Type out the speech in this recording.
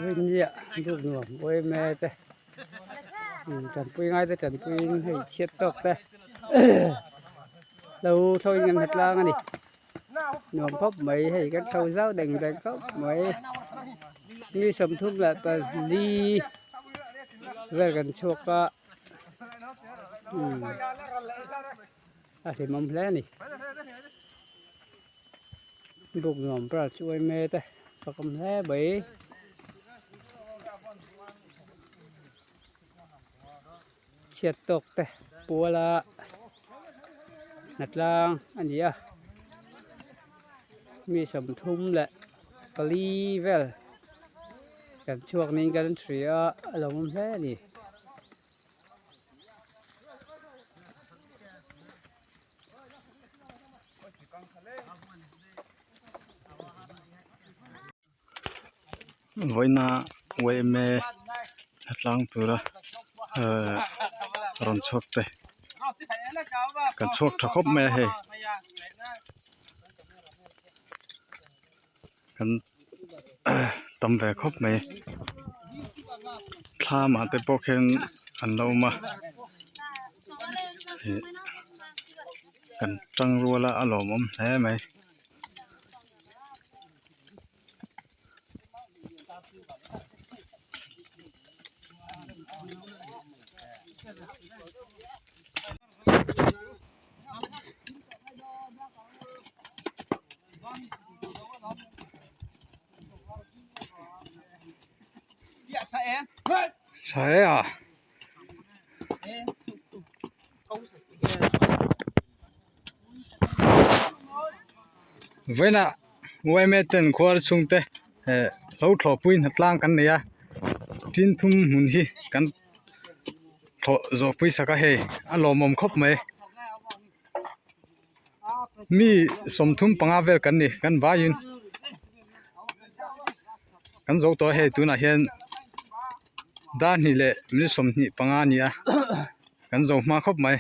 Rinnia buk nuam uaime te tanpui ngai te tanpuiin hei chhiat tawk te lo thlawin kan hre tlang a ni nuam khawp mai hei kan thlo zau deng deng khawp mai mi sawmthum leh pali vel kan chhuak a umm a hlimawm hle a ni. Buk nuam ber chu uaime te fakawm hle mai. Chhiat tawk te pual a hnatlang a ni a mi sawmthum leh pali vel kan chhuak niin kan hria a a lo awm hle a ni. Vawiina yma tlang tura ehh rawn chhuak te kan chhuak tha khawp mai a hei kan tam ve khawp mai thlam ah te pawh khian an lo awm a ih kan tangrual a a lawmawm hle mai. Tha e a. Vawiinah yma ten khuar chhungte eh hlo thlawhpui hnatlang kan nei a tin thum hmun hi kan thlawh zawh pui sak a hei a lawmawm khawp mai mi 35 vel kan ni kan vaiin kan zo tawh a hei tunah hian dar hnih leh minute 25 a ni a kan zo hma khawp mai.